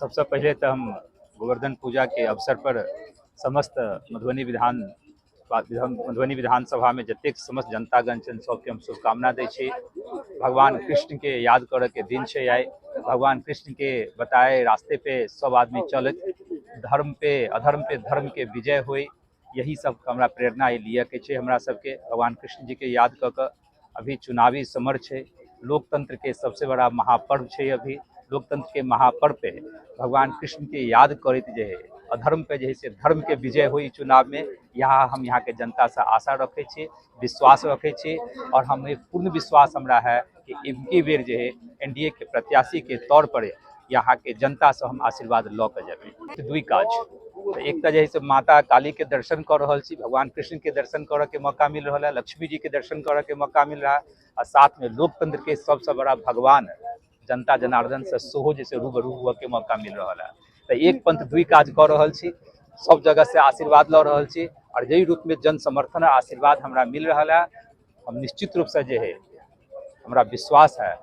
सबसँ पहिले तऽ हम गोवर्धन पूजाके अवसर पर समस्त मधुबनी विधान मधुबनी विधानसभामे जतेक समस्त जनतागण छनि, सबके हम शुभकामना दै छी। भगवान कृष्णके याद करऽके दिन छै आइ। भगवान कृष्णके बताए रास्ते पे सब आदमी चलैत, धर्म पे अधर्म पे धर्म के विजय होइ, यही सब हमरा प्रेरणा लिअ के छै। हमरा सबके भगवान कृष्ण जी के याद कऽ कऽ अभी चुनावी समर छै, लोकतंत्र के सबसे बड़ा महापर्व छै। अभी लोकतंत्र के महापर्व पे भगवान कृष्ण के याद करैत जे है अधर्म पे जे है से धर्म के विजय होइ चुनाव में, यहाँ हम यहाँ के जनता से आशा रखे छी, विश्वास रखे छी और हम पूर्ण विश्वास हमरा है कि इनकी बेर जे है एनडीए के प्रत्याशी के तौर पर यहाँ के जनता से हम आशीर्वाद लऽ के जेबै। दुई काज, तऽ एक तऽ जे है से माता काली के दर्शन कऽ रहल छी, भगवान कृष्ण के दर्शन करऽ के मौका मिल रहल है, लक्ष्मी जी के दर्शन करऽ के मौका मिल रहा है आ साथ में लोकतंत्र के सबसे बड़ा भगवान जनता जनार्दन से सेहो जे से रूबरू हुअ के मौका मिल रहल है। तऽ एक पंथ दुई काज कऽ रहल छी, सब जगह से आशीर्वाद लऽ रहल छी और जाहि रूप में जन समर्थन आ आशीर्वाद हमरा मिल रहल है, हम निश्चित रूप से जे है हमरा विश्वास है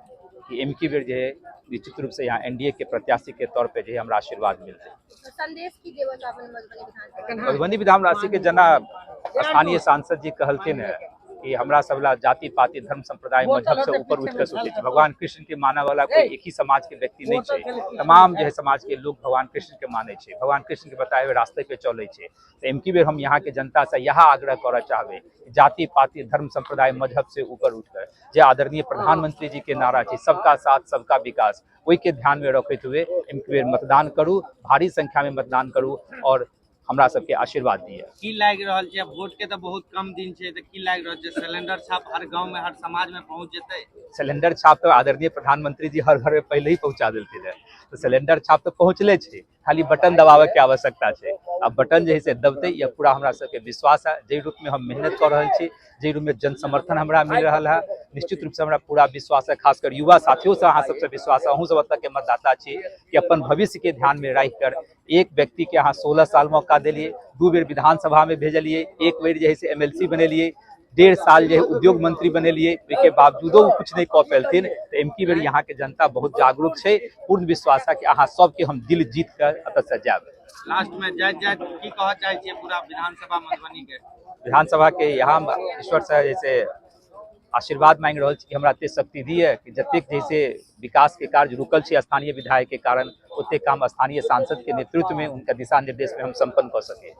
कि एमकी बेर जे है निश्चित रूप से यहाँ एनडीए के प्रत्याशी के तौर पे जे है हमरा आशीर्वाद मिलते। संदेश की देबऽ चाहबै मधुबनी विधानसभा? मधुबनी विधानवासी के जना स्थानीय सांसद जी कहलखिन है कि हमरा सब ला जाति पाति धर्म संप्रदाय मजहब से ऊपर उठ के सोचे छै। भगवान कृष्ण के मानय वाला कोई एक ही समाज के व्यक्ति नहीं छै, तमाम जे है समाज के लोग भगवान कृष्ण के मानै छै, भगवान कृष्ण के बताए हुए रास्ते पे चलै छै। तऽ एमकी बेर हम यहाँ के जनता से यह आग्रह करऽ चाहबै, जाति पाति धर्म संप्रदाय मजहब से ऊपर उठकर जे आदरणीय प्रधानमंत्री जी के नारा छै सबका साथ सबका विकास, ओहि के ध्यान में रखैत हुए एमकी बेर मतदान करू, भारी संख्या में मतदान करू और हमरा सबके आशीर्वाद दिअ। की लागि रहल छै, वोट के तऽ बहुत कम दिन छै, तऽ की लागि रहल छै सिलेंडर छाप हर गांव में हर समाज में पहुंच जेतै? सिलेंडर छाप तऽ आदरणीय प्रधानमंत्री जी हर घर में पहले ही पहुंचा देलखिन है, तऽ सिलेंडर छाप तऽ पहुंचले छै, खाली बटन दबाबे के आवश्यकता छै। आ बटन जे है से दबतै, यह पूरा हमरा सबके विश्वास है। जाहि रूप में हम मेहनत कऽ रहल छी, जाहि रूप में जन समर्थन हमरा मिल रहल है, निश्चित रूप से हमरा पूरा विश्वास है। खासकर युवा साथियों से अहाँ सबसे विश्वास है, अहूँ सब एतऽ के मतदाता छी कि अपन भविष्य के ध्यान में राखि कर एक व्यक्ति के अहाँ 16 साल मौका देलिए, 2 बेर विधानसभा में भेजलिए, 1 बेर जे है से एमएलसी बनेलिए, 1.5 साल जे है उद्योग मंत्री बनेलिए, ओहिके बावजूदो ओ कुछ नहीं कऽ पेलथिन। तऽ एमकी बेर यहाँ के जनता बहुत जागरूक छै, पूर्ण विश्वास है कि अहाँ सबके हम दिल जीत कर एतऽ से जायब। लास्ट में जाइत जाइत की कहऽ चाहै छियै पूरा विधानसभा मधुबनी के? विधानसभा के यहाँ ईश्वर से जैसे आशीर्वाद मांगि रहल छी कि हमरा एते शक्ति दिए कि जतेक जैसे विकास के कार्य रुकल छै स्थानीय विधायक के कारण, ओते काम स्थानीय सांसद के नेतृत्व में उनका दिशा निर्देश में हम संपन्न कऽ सकी।